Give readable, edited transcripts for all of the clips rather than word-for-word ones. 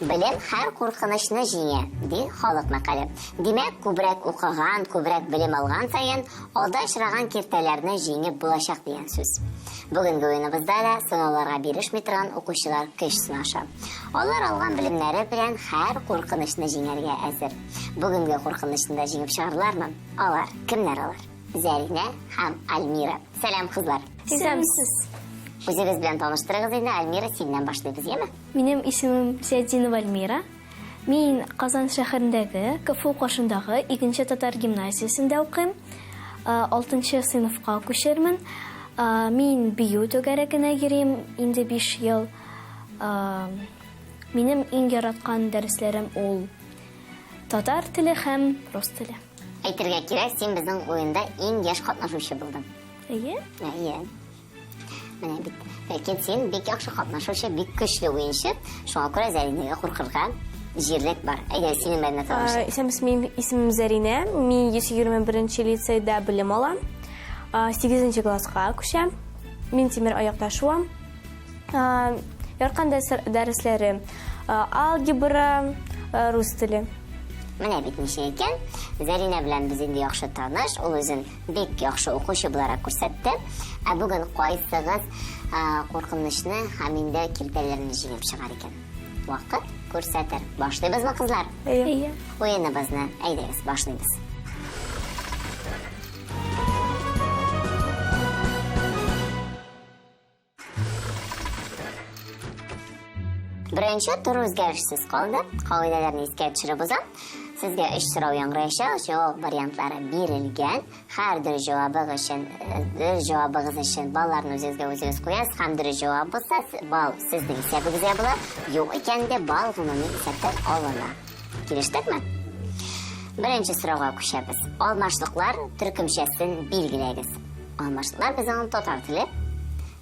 Белем һәр куркынычны җиңә, ди халык мәкале. Димәк, күбрәк укыган, күбрәк белем алган саен, алда очраган киртәләрне җиңеп булачак дигән сүз. Бүгенге уеныбызда да сынауларга бирешми торган укучылар көч сынаша. Алар алган белемнәре белән һәр куркынычны җиңәргә әзер. Бүгенге куркынычны да җиңеп чыгарлармы? Алар, кемнәр алар? Зәринә һәм Альмира. Сәлам, кызлар. Исәнмесез. Үзегез белән таныштырыгыз инде, Альмира, синнән башлыйбыз, яме? Минем исемем Зиятдинова Альмира. Мин Казан шәһәрендәге КФУ каршындагы икенче татар гимназиясендә укыйм. Алтынчы сыйныфка күчермен. Мин бию түгәрәгенә йөрим инде 5 ел. Минем иң яраткан дәресләрем ул татар теле һәм рус теле. Әйтергә кирәк, син безнең уенда иң яшь катнашучы булдың. Әйе? Әйе. Менә бит. Ләкин син бик яхшы катнашучы, бик көчле уенчы. Шуңа күрә Зәринәгә куркырга җирлек бар. Әйдә, синең белән дә таныш. Исәнмесез, минем исемем Зәринә. Мин 121 лицейда белем алам. 8 класска күчәм. Мин тимер аякта шуам. Яраткан дәресләрем алгебра, рус теле. Менә бит ничек икән. Зәринә белән без инде яхшы таныш. Ул үзен бик яхшы укучы буларак күрсәтте. Ә бүген кайсыгыз куркынычны һәм инде киртәләрне җиңеп чыгар икән? Вакыт күрсәтер. Башлыйбызмы, кызлар? Әйе. Уеныбызны әйдәгез, башлыйбыз. Беренче тур үзгәрешсез калды. Кагыйдәләрне искә төшереп узам. Сезгә өч сорау яңгыраячак, җавап вариантлары бирелгән. Һәр дөрес җавабыгыз өчен, э, дөрес җавабыгыз өчен балларны үзегезгә үзегез куясыз һәм дөрес җавап булса, балл сезнең исәбегезгә була. Юк икән дә балл гомуми исәптән алына. Килештекме? Беренче сорауга күчәбез. Алмашлыклар төркемчәсен билгеләгез. Алмашлыклар безнең татар теле.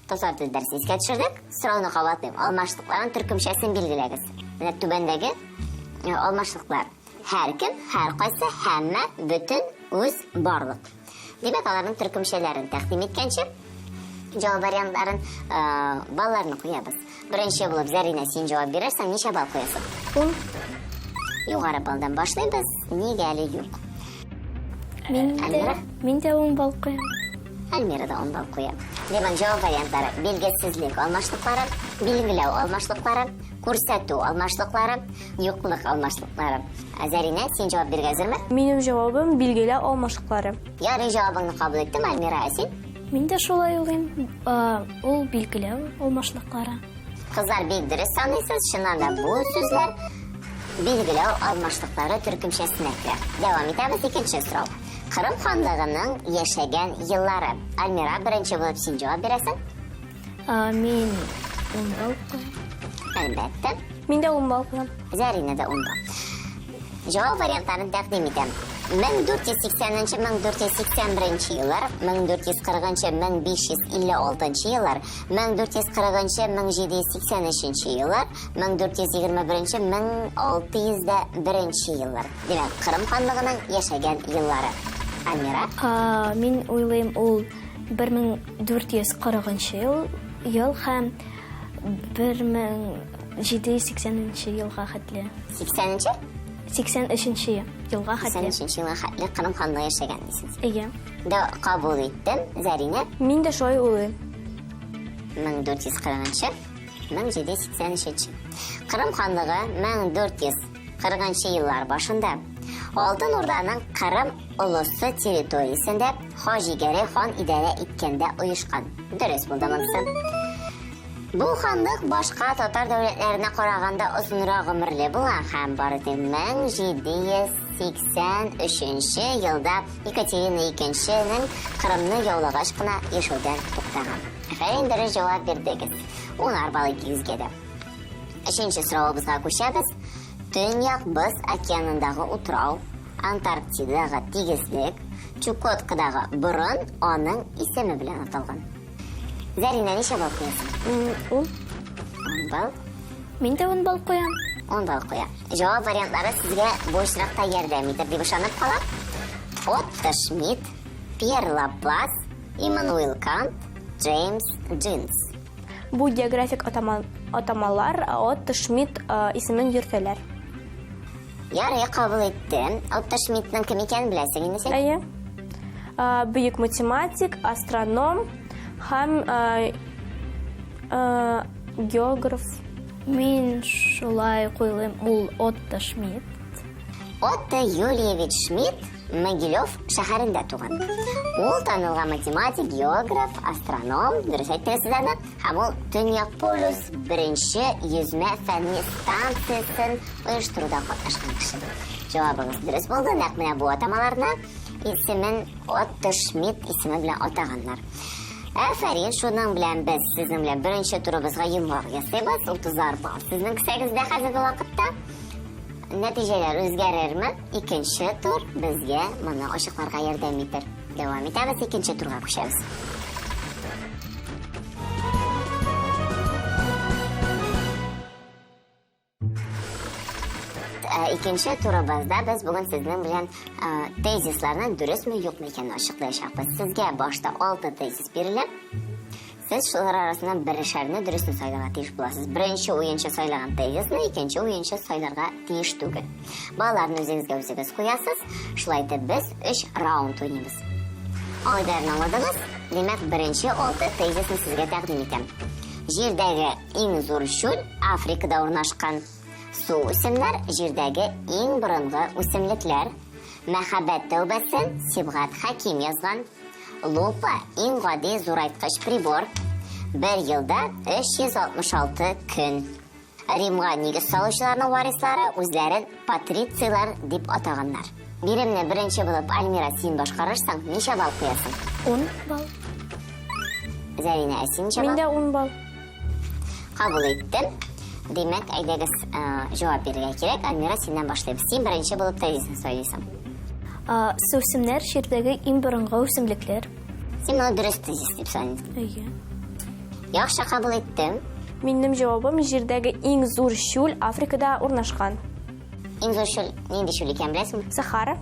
Татар теле дәресе искә төшердек. Сорауны кабатлыйм. Алмашлыкларның төркемчәсен билгеләгез. Менә түбәндәге э, алмашлыклар. Һәркем, һәркайсы, һәммә, бөтен, үз, барлык. Димәк, аларның төркемчәләрен тәкъдим иткәнче, җавап вариантларын э, балларны куябыз. Беренче булып Зәринә, син җавап бирерсең, ничә балл куясың? 10. Югары баллдан башлыйбыз. Нигә әле юк? Мин дә, Альмира? мин дә 10 балл куям. Альмира да 10 балл куя. Димәк, җавап вариантлары: билгесезлек алмашлыклары, билгеләү алмашлыклары, күрсәтү алмашлыклары, юклык алмашлыклары. Ә Зәринә, син җавап бирергә әзерме? Минем җавабым билгеләү алмашлыклары. Ярый, җавабыңны кабул иттем, Альмира, ә син? Мин дә шулай уйлыйм. Ул билгеләү алмашлыклары. Кызлар бик дөрес саныйсыз, чыннан да бу сүзләр билгеләү алмашлыклары төркемчәсенә керә. Дәвам итәбез, икенче сорау. Кырым ханлыгының яшәгән еллары. Альмира, беренче булып син җавап бирәсең. Мин 10 балл куям. Әлбәттә. Мин дә 10 балл куям. Зәринә дә 10 балл. Җавап вариантларын тәкъдим итәм. 1480-1481 еллар, 1440-1556 еллар, 1440-1783 еллар, 1421-1601 еллар. Димәк, Кырым ханлыгының яшәгән еллары. Альмира? Мин уйлыйм, ул 1440 ел, ел һәм 1780 елга хәтле. 80-нче? 83 елга хәтле. 83 елга хәтле Кырым ханлыгы яшәгән дисез. Әйе. Да кабул иттем, Зәринә. Мин дә шулай уйлыйм. 1440-нчы, 1783. Кырым ханлыгы 1440 еллар башында Алтын Урданың Кырым олысы территориясендә Хаҗи Гәрәй хан идарә иткәндә оешкан. Дөрес булды монысы. Бу ханлык башка татар дәүләтләренә караганда озынрак гомерле була һәм бары тик 1783 елда Екатерина II-нең Кырымны яулагач кына яшәүдән туктаган. Афәрин, дөрес җавап бирдегез. Унар балл икегезгә дә. Өченче соравыбызга күчәбез. Төньяк Боз океанындагы утрау, Антарктидагы тигезлек, Чукоткадагы борын аның исеме белән аталган. Зәринә, ничә балл куясың? Ун. Ун балл. Мин дә ун балл куям. Ун балл куям. Җавап вариантлары сезгә бу очракта ярдәм итер дип ышанып калам. Отто Шмидт, Пьер Лаплас, Иммануил Кант, Джеймс Джинс. Бу географик атама, атамалар Отто Шмидт исемен йөртәләр. Ярый, кабул иттем. Отто Шмидтның кем икәнен беләсең инде син? Әйе. Бөек математик, астроном һәм географ. Мин шулай уйлыйм, ул Отто Шмидт. Отто Юльевич Шмидт Могилев шәһәрендә туган. Ул танылган математик, географ, астроном, дөрес әйттегез сез аны, һәм ул Төньяк полюс беренче йөзмә фәнни станциясен оештыруда катнашкан кеше. Җавабыгыз дөрес булды, нәкъ менә бу атамаларны исемен Отто Шмидт исеме белән атаганнар. Афәрин, шуның белән без сезнең белән беренче турыбызга йомгак ясыйбыз. 30 балл сезнең кесәгездә хәзерге вакытта. Нәтиҗәләр үзгәрерме? Икенче тур безгә моны ачыкларга ярдәм итер. Дәвам итәбез, икенче турга күчәбез. Э, икенче турыбызда без бүген сезнең белән э, тезисларның дөресме юкмы икәнен ачыклаячакбыз. Сезгә башта 6 тезис бирелә. Сез шулар арасыннан берешәрне дөресен сайларга тиеш буласыз. Беренче уенчы сайлаган тезисны икенче уенчы сайларга тиеш түгел. Балаларны үзегезгә үзегез куясыз. Шулай итеп без 3 раунд уйныйбыз. Кагыйдәләрне аңладыгыз? Димәк, беренче 6 тезисны сезгә тәкъдим итәм. Җирдәге иң зур чүл Африкада урнашкан. Су үсемнәр җирдәге иң борынгы үсемлекләр. Мәхәббәт тәүбәсен Сибгат Хәким язган. Лупа иң гади зурайткыч прибор. Бер елда 366 көн. Римга нигез салучыларның варислары үзләрен патрицийлар дип атаганнар. Биремне беренче булып Альмира син башкарырсың, ничә балл куясың? 10 балл. Зәринә, ә син ничә балл? Мин дә 10 балл. Кабул иттем. Димәк, әйдәгез, э, җавап бирергә кирәк. Альмира, синнән башлыйбыз. Син беренче булып тезисны сайлыйсың. Суүсемнәр җирдәге иң борынгы үсемлекләр. Син моны дөрес тезис дип саныйсың. Әйе. Яхшы кабул иттем. Минем җавабым җирдәге иң зур чүл Африкада урнашкан. Иң зур чүл нинди чүл икәнен беләсеңме? Сахара.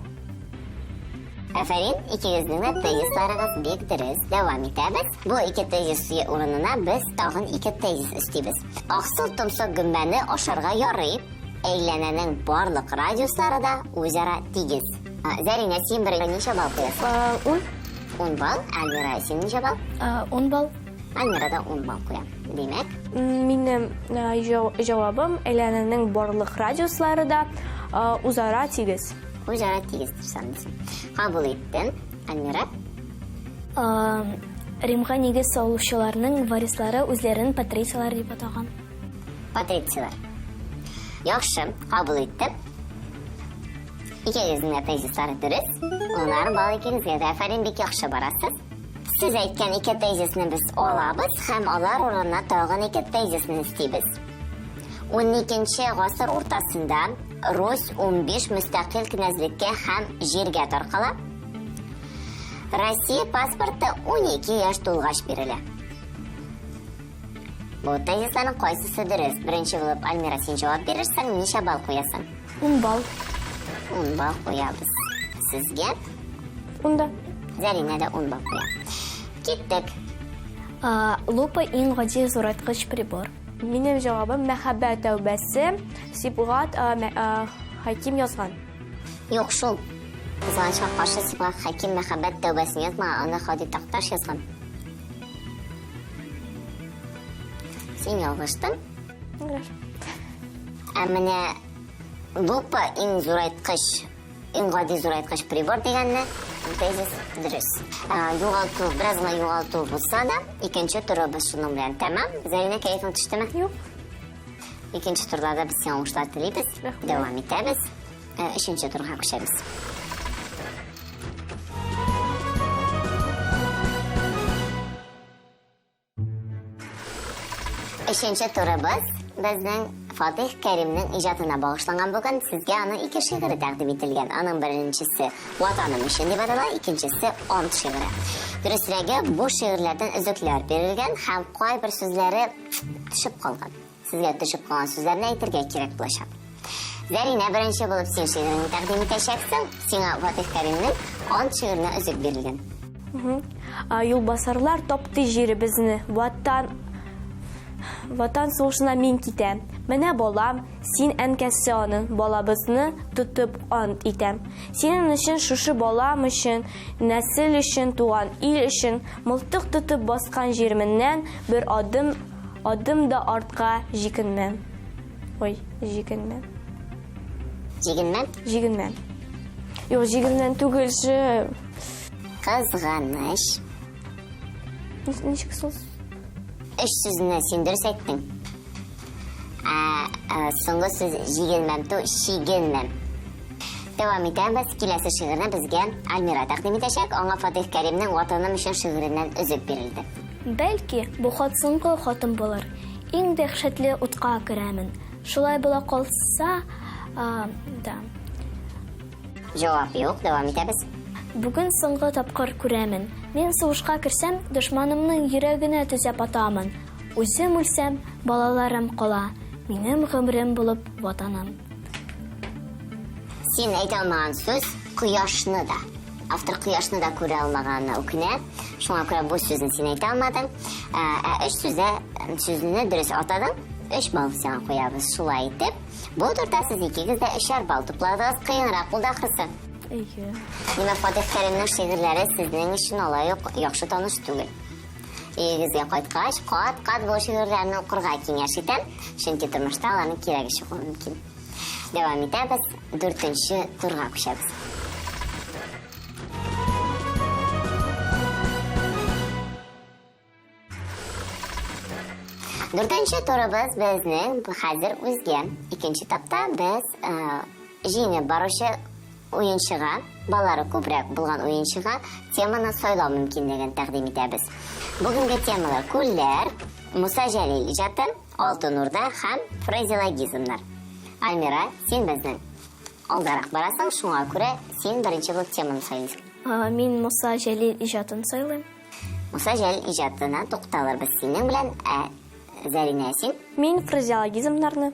Афәрин, икегезнең дә тезисларыгыз бик дөрес. Дәвам итәбез. Бу ике тезис урынына без тагын ике тезис өстибез. Аксыл томсык гөмбәне ашарга ярый. Әйләнәнең барлык радиуслары да үзара тигез. Зәринә, син бер ничә балл куясың? Ун. Ун балл. Альмира, син ничә балл? Ун балл. Альмира да ун балл куя. Димәк, Минем җавабым әйләнәнең барлык радиуслары да үзара тигез. Үзара тигез дип саныйсың. Кабул иттем. Альмира? Римга нигез салучыларның варислары үзләрен патрицийлар дип атаган. Патрицийлар. Яхшы, кабул иттем. Икегезнең дә тезислары дөрес. Унар балл икегезгә дә. Афәрин, бик яхшы барасыз. Сез әйткән ике тезисны без алабыз һәм алар урынына тагын ике тезисны өстибез. 12 гасыр уртасында Русь 15 мөстәкыйль кенәзлеккә һәм җиргә таркала. Россия паспорты 12 яшь тулгач бирелә. Бу тезисларның кайсысы дөрес? Беренче булып Альмира син җавап бирерсең, ничә балл куясың? 10 балл. 10 балл куябыз. Сезгә? Унда. Зәринә дә 10 балл куя. Киттек. Лупа иң гади зурайткыч прибор. Минем җавабым мәхәббәт тәүбәсе Сибгат Хәким язган. Юк шул. Кызганычка каршы Сибгат Хәким мәхәббәт тәүбәсен язмаган, аны Һади Такташ язган. Син ялгыштың. Ә менә лупа иң зурайткыч Иң гади зурайткыч прибор дигәнне тезис дөрес. Югалту, бераз гына югалту булса да, икенче турыбыз шуның белән тәмам. Зәринә, кәефең төштеме? Юк. Икенче турда да без сиңа уңышлар телибез. Дәвам итәбез. Өченче турга күчәбез. Өченче турыбыз безнең Фатих Кәримнең иҗатына багышланган бүген. Сезгә аның ике шигыре тәкъдим ителгән. Аның беренчесе Ватаным өчен дип атала, икенчесе Ант шигыре. Дөресрәге, бу шигырьләрдән өзекләр бирелгән һәм кайбер сүзләре төшеп калган. Сезгә төшеп калган сүзләрне әйтергә кирәк булачак. Зәринә, беренче булып син шигыреңне тәкъдим итәчәксең. Сиңа Фатих Кәримнең Ант шигыренә өзек бирелгән. Юлбасарлар тапты җиребезне, Ватан... Ватан сугышына мин китәм. Менә балам, син әнкәсе аның, балабызны тотып ант итәм. Синең өчен, шушы балам өчен, нәсел өчен, туган ил өчен, мылтык тотып баскан җиремнән бер адым, адым да артка җикенмәм. Ой, җикенмәм. Җигенмәм? Җигенмәм. Юк, җигенмәм түгел, ше. Кызганыч. Ничек сүз? Өч сүзне син дөрес әйттең. Ә, ә соңгы сүз җигелмәм ту чигенмәм. Дәвам итәбез. Киләсе шигырьне безгә Альмира тәкъдим итәчәк. Аңа Фатих Кәримнең Ватаным өчен шигыреннән өзек бирелде. Бәлки, бу хат соңгы хатым булыр. Иң дәһшәтле утка керәмен. Шулай була калса, да. Җавап юк, дәвам итәбез. Бүген соңгы тапкыр күрәмен. Мин сугышка керсәм, дошманымның йөрәгенә төзәп атамын. Үзем үлсәм, балаларым кала. Минем гомерем булып ватаным. Син әйтә алмаган сүз кояшны да. Автор кояшны да күрә алмаганына үкенә. Шуңа күрә бу сүзне син әйтә алмадың. Ә, ә өч сүздә сүзне дөрес атадың. Өч балл сиңа куябыз. Шулай итеп, Бу турда сез икегез дә өчәр балл тупладыгыз, кыенрак булды ахрысы. Әйе. Димәк, Фатих Кәримнең шигырьләре сезнең өчен алай ук яхшы таныш түгел. Өегезгә кайткач, кат-кат бу шигырьләрне укырга киңәш итәм, чөнки тормышта аларның кирәге чыгуы мөмкин. Дәвам итәбез, дүртенче турга күчәбез. Дүртенче турыбыз безнең хәзер үзгә. Икенче этапта без э, җиңеп баручы уенчыга, баллары күбрәк булган уенчыга теманы сайлау мөмкинлеген тәкъдим итәбез. Бүгенге темалар күлләр, Муса Җәлил иҗаты, Алтын Урда һәм фразеологизмнар. Альмира, син безнең алдарак барасың, шуңа күрә син беренче булып теманы сайлыйсың. Мин Муса Җәлил иҗатын сайлыйм. Муса Җәлил иҗатына тукталырбыз синең белән, ә Зәринә син? Мин фразеологизмнарны.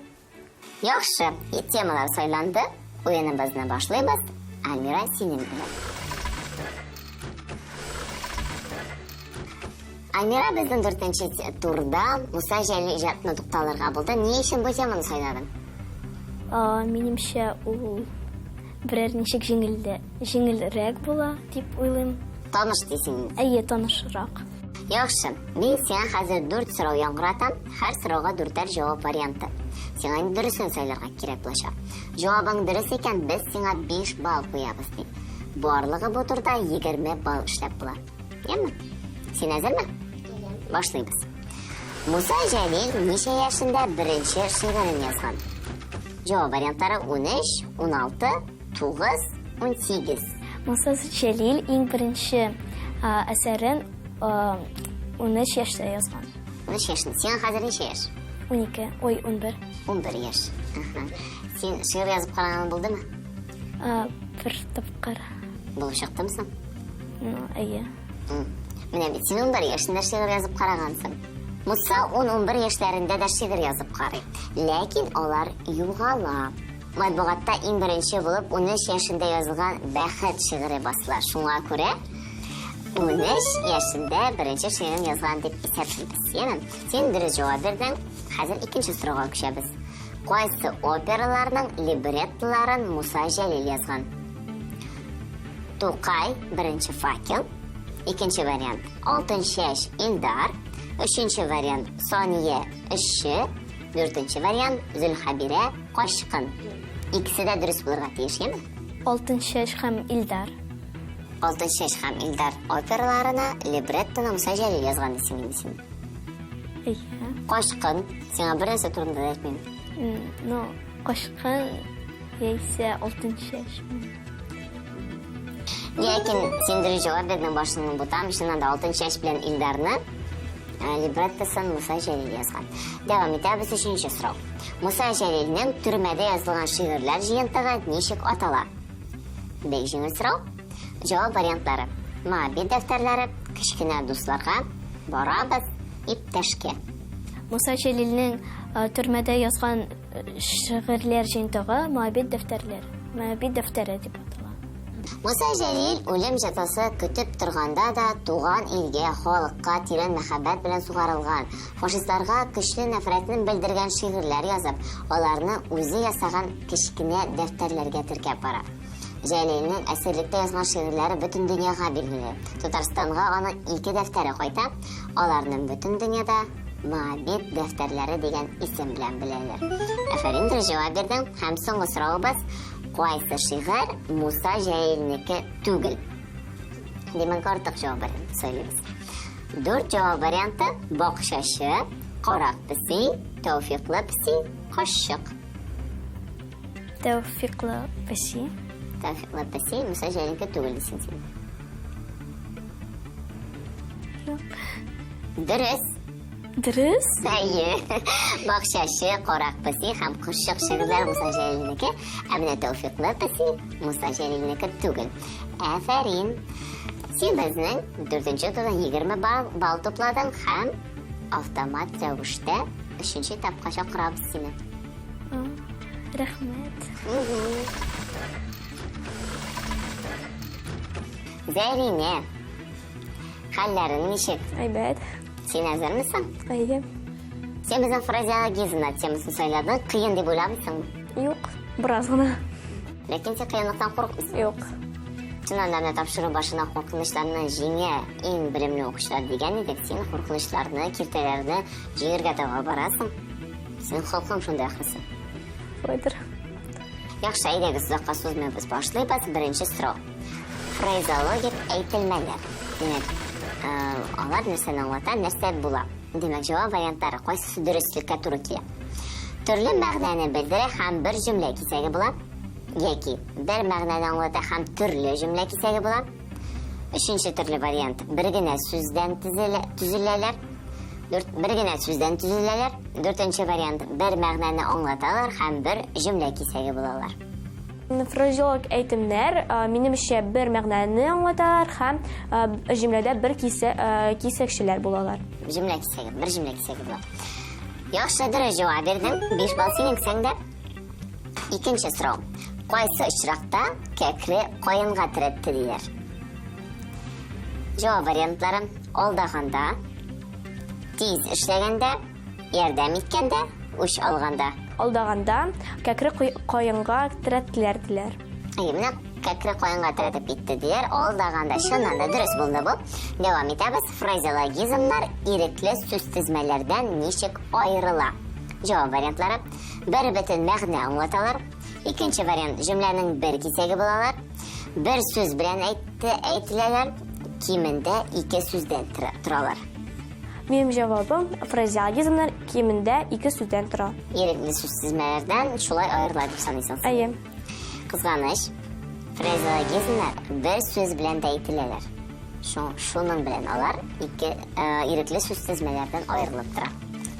Яхшы, темалар сайланды. Уеныбызны башлыйбыз. Альмира синең белән. Альмира безнең дүртенче турда Муса Җәлил иҗатына тукталырга булды. Ни өчен бу теманы сайладың? Минемчә, ул берәр ничек җиңелдә, җиңелрәк була дип уйлыйм. Таныш дисең инде. Әйе, танышрак. Яхшы. Мин сиңа хәзер дүрт сорау яңгыратам. Һәр сорауга дүртәр җавап варианты. Сиңа инде дөресен сайларга кирәк булачак. Җавабың дөрес икән, без сиңа 5 балл куябыз ди. Барлыгы бу турда 20 балл эшләп була. Яме? Син әзерме? Башлыйбыз. Муса Җәлил ничә яшендә беренче шигырен язган? Җавап вариантлары 13, 16, 9, 18. Муса Җәлил иң беренче әсәрен 13 яшьтә язган. 13 яшендә. Сиңа хәзер ничә яшь? 12, ой, 11. 11 яшь. Син шигырь язып караганың булдымы? Бер тапкыр. Булып чыктымы соң? Ну, әйе. Менә бит син 11 яшендә шигырь язып карагансың. Муса 10-11 яшьләрендә дә шигырь язып карый. Ләкин алар югала. Матбугатта иң беренче булып 13 яшендә язылган Бәхет шигыре басыла. Шуңа күрә 13 яшендә беренче шигырен язган дип исәплибез. Яме, син дөрес җавап бирдең. Хәзер икенче сорауга күчәбез. Кайсы операларның либреттоларын Муса Җәлил язган? Тукай, беренче факел. Икенче вариант Алтынчәч Илдар. Өченче вариант Сания эшче. Дүртенче вариант Зөлхәбирә качкын. Икесе дә дөрес булырга тиеш, яме? Алтынчәч һәм Илдар. Алтынчәч һәм Илдар операларына либреттоны Муса Җәлил язган дисең инде син. Әйе. Качкын, сиңа бер нәрсә турында да әйтмим. Ну, качкын яисә Алтынчәч. Ләкин син дөрес җавап бирдең, башыңны бутам. Чыннан да Алтынчәч белән Илдарны э, либреттосын Муса Җәлил язган. Дәвам итәбез өченче сорау. Муса Җәлилнең төрмәдә язылган шигырьләр җыентыгы ничек атала? Бик җиңел сорау. Җавап вариантлары. Моабит дәфтәрләре, кечкенә дусларга, барабыз, иптәшкә. Муса Җәлилнең э, төрмәдә язган э, шигырьләр җыентыгы Моабит дәфтәрләре. Моабит дәфтәре дип атала. Муса Җәлил үлем җәзасы көтеп торганда да туган илгә, халыкка тирән мәхәббәт белән сугарылган, фашистларга көчле нәфрәтен белдергән шигырьләр язып, аларны үзе ясаган кечкенә дәфтәрләргә теркәп бара. Җәлилнең әсирлектә язган шигырьләре бөтен дөньяга билгеле. Татарстанга аның ике дәфтәре кайта, аларны бөтен дөньяда Моабит дәфтәрләре дигән исем белән беләләр. Афәрин, дөрес җавап бирдең. Һәм соңгы соравыбыз, кайсы шигырь Муса Җәлилнеке түгел? Димәк, артык җавап варианты сайлыйбыз. Дүрт җавап варианты: бакчачы, карак песи, тәүфиклы песи, кошчык. Тәүфиклы песи. Тәүфиклы песи Муса Җәлилнеке түгел дисең син. Юк. Дөрес. Дөрес? Әйе. Бакчачы, карак песи һәм кошчык шигырьләр Муса Җәлилнеке, ә менә Тәүфиклы песи Муса Җәлилнеке түгел. Афәрин. Син безнең дүртенче турда 20 балл, балл тупладың һәм автомат рәвештә өченче этапка чакырабыз сине. Рәхмәт. Зәринә, хәлләрең ничек? Әйбәт. Син әзермесең? Әйе. Син безнең фразеологизмнар темасын сайладың. Кыен дип уйламыйсыңмы? Юк, бераз гына. Ләкин син кыенлыктан курыкмыйсың. Юк. Чыннан да менә тапшыру башына куркынычларны җиңә иң белемле укучылар дигән идек. Син куркынычларны, киртәләрне җиңергә таба барасың. Синең холкың шундый ахрысы. Шулайдыр. Яхшы, әйдәгез, озакка сузмыйбыз, башлыйбыз. Беренче сорау. Фразеологик әйтелмәләр. Димәк, э, алар нәрсәне аңлата, нәрсә була? Димәк, җавап вариантлары кайсысы дөреслеккә туры килә? Төрле мәгънәне белдерә һәм бер җөмлә кисәге була. Яки бер мәгънәне аңлата һәм төрле җөмлә кисәге була. Өченче төрле вариант бер генә сүздән төзеләләр. Дүрт, бер генә сүздән төзеләләр. Дүртенче вариант бер мәгънәне аңлаталар һәм бер җөмлә кисәге булалар. Фразеологик әйтемнәр, минемчә, бер мәгънәне аңлаталар һәм җөмләдә бер кисә, кисәкчеләр булалар. Җөмлә кисәге, бер җөмлә кисәге була. Яхшы, дөрес җавап бирдең. 5 балл синең кесәңдә. Икенче сорау. Кайсы очракта кәкре каенга терәтте диләр? Җавап вариантлары: алдаганда, тиз эшләгәндә, ярдәм иткәндә, үч алганда. Алдаганда кәкре каенга терәттеләр диләр. Әйе, менә кәкре каенга терәтеп китте диләр. Алдаганда чыннан да дөрес булды бу. Дәвам итәбез. Фразеологизмнар ирекле сүзтезмәләрдән ничек аерыла? Җавап вариантлары: бер бөтен мәгънә аңлаталар. Икенче вариант җөмләнең бер кисәге булалар. Бер сүз белән әйтте, әйтеләләр. Кимендә ике сүздән торалар. Минем җавабым фразеологизмнар кимендә ике сүздән тора. Ирекле сүзтезмәләрдән шулай аерыла дип саныйсың. Әйе. Кызганыч, фразеологизмнар бер сүз белән дә әйтеләләр. Шуның белән алар ике ирекле сүзтезмәләрдән аерылып тора.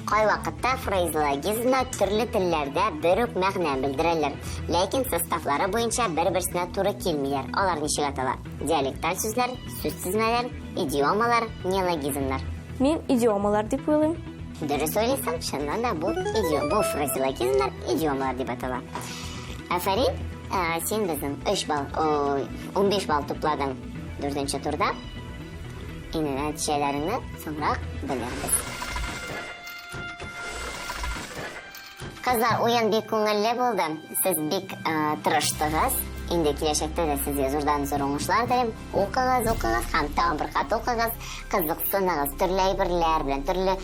Кайвакытта фразеологизмнар төрле телләрдә бер үк мәгънә белдерәләр, ләкин составлары буенча бер-берсенә туры килмиләр. Алар ничек атала? Диалекталь сүзләр, сүзтезмәләр, идиомалар, неологизмнар. Мин идиомалар дип уйлыйм. Дөрес уйлыйсың, чыннан да бу идиом, бу фразеологизмнар идиомалар дип атала. Афәрин, син безнең 3 балл, 15 балл тупладың дүртенче турда. Инде нәтиҗәләреңне соңрак белербез. Кызлар, уен бик күңелле булды. Сез бик тырыштыгыз. Инде киләчәктә дә сезгә зурдан зур уңышлар телим. Укыгыз, укыгыз һәм тагын бер кат укыгыз. Кызыксыныгыз төрле әйберләр белән, төрле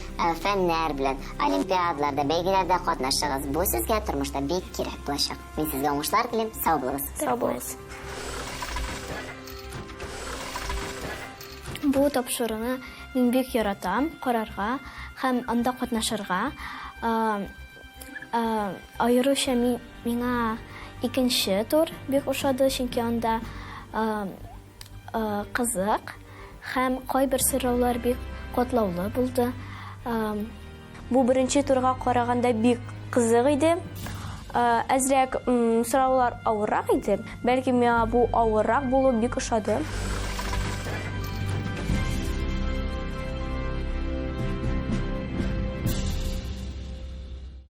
фәннәр белән, олимпиадаларда, бәйгеләрдә катнашыгыз. Бу сезгә тормышта бик кирәк булачак. Мин сезгә уңышлар телим. Сау булыгыз. Сау булыгыз. Бу тапшыруны мин бик яратам карарга һәм анда катнашырга. Аеруча миңа икенче тур бик ошады, чөнки анда кызык һәм кайбер сораулар бик катлаулы булды. Бу беренче турга караганда бик кызык иде. Әзрәк сораулар авыррак иде. Бәлки миңа бу авыррак булу бик ошады.